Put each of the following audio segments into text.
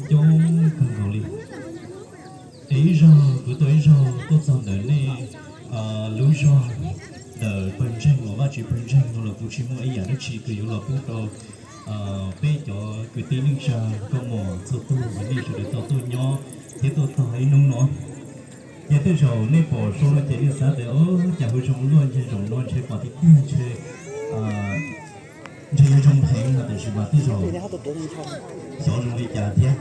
coob kawg nkaus li. Es ib zaug kuv tau ib zaug tuaj txog ntawm nej lub zog ntawm pawg ntseeg uas Vajtswv pawg ntseeg no los kuv tsis muaj ib yam dab tsi kws yuav los pub rau peb cov kwv tij neej tsa nkauj muam txhua tug uas nej sawv daws tau tuaj nyob thiab tuaj txog ib hnub no. Yog tej zaum nej pom zoo no ces nej xav tias, o, cas hu zoo luaj, ntshe zaum no ntshe pom tiag tiag ntshe ntshe yuav zoo heev no, tiam sis mas tej zaum xyov zoo li cas thiab.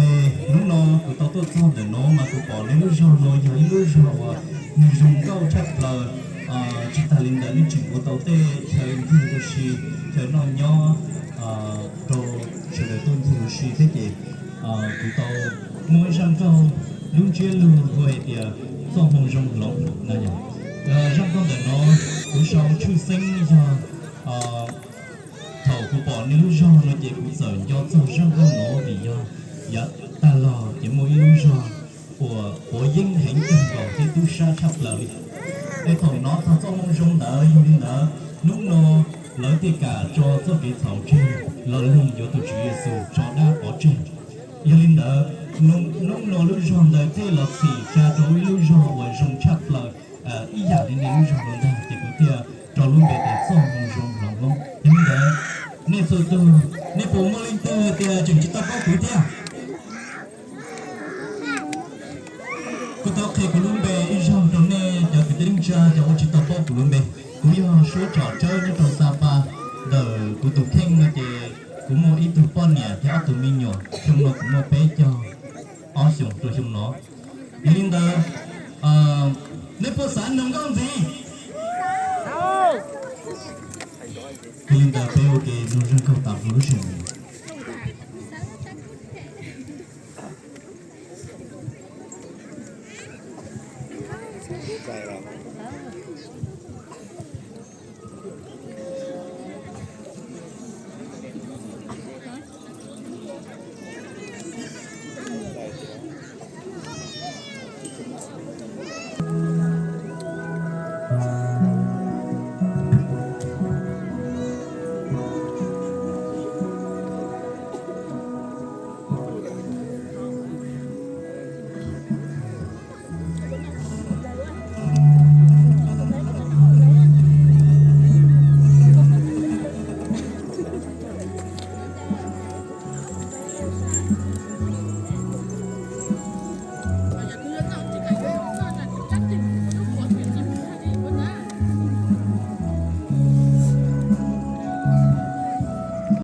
Es hnub no kuv tau tuaj txog ntawm no mas kuv pom nej lub zog no yog ib lub zog uas nws zoo nkauj tshaj plaws. Tsis tas li ntawd nej tseem ua tau tej chaw ncig ua si, chaw noj nyob rau sawv daws tuaj ncig ua si thiab ces kuv tau muaj ib zaj nkauj, lub ntsiab lus hu hais tias txoj hmoo zoo hloov na yom. Zaj nkauj ntawm no kuv sau tshwj xeeb yog thaum kuv pom nej lub zog no ces kuv txawm nco txog zaj nkauj no vim yog yav tag los ces muaj ib lub zog uas quav yeeb heev kawg nkaus thiab tub sab tshaj plaws li. Es thaum hnov txog txoj hmoo zoo ntawd, yog li ntawd hnub no lawv thiaj kam tso txoj kev txhaum tseg los lees yuav tus Tswv Yexus tso dab pov tseg. Yog li ntawd, hnub no lub zog ntawd thiaj los txhim tsa rau ib lub zog uas zoo tshaj plaws ib yam li nej lub zog no ntag, ces kuv thiaj rau lub npe tias txoj hmoo zoo hloov hloov. Yog li ntawd, nej txhua tus, nej puas muaj leej twg tias tseem tsis tau paub kuv thiab? Kuv tau qhia kuv lub npe ib zaug rau nej cov kwv tij neej tsa cov uas tsis tau paub kuv lub npe. Kuv yog Suab Tsom Tsawb nyob rau Xa Pa. Ntawm kuv tus kheej no ces kuv muaj ib tug poj niam thiab ob tug me nyuam, xyoo no kuv muaj peb caug ob xyoos rau xyoo no. Yog li ntawd, nej puas xav mloog nkauj ntxiv? Yog li ntawd peb ua ke mloog zaj nkauj tas lub sij hawm.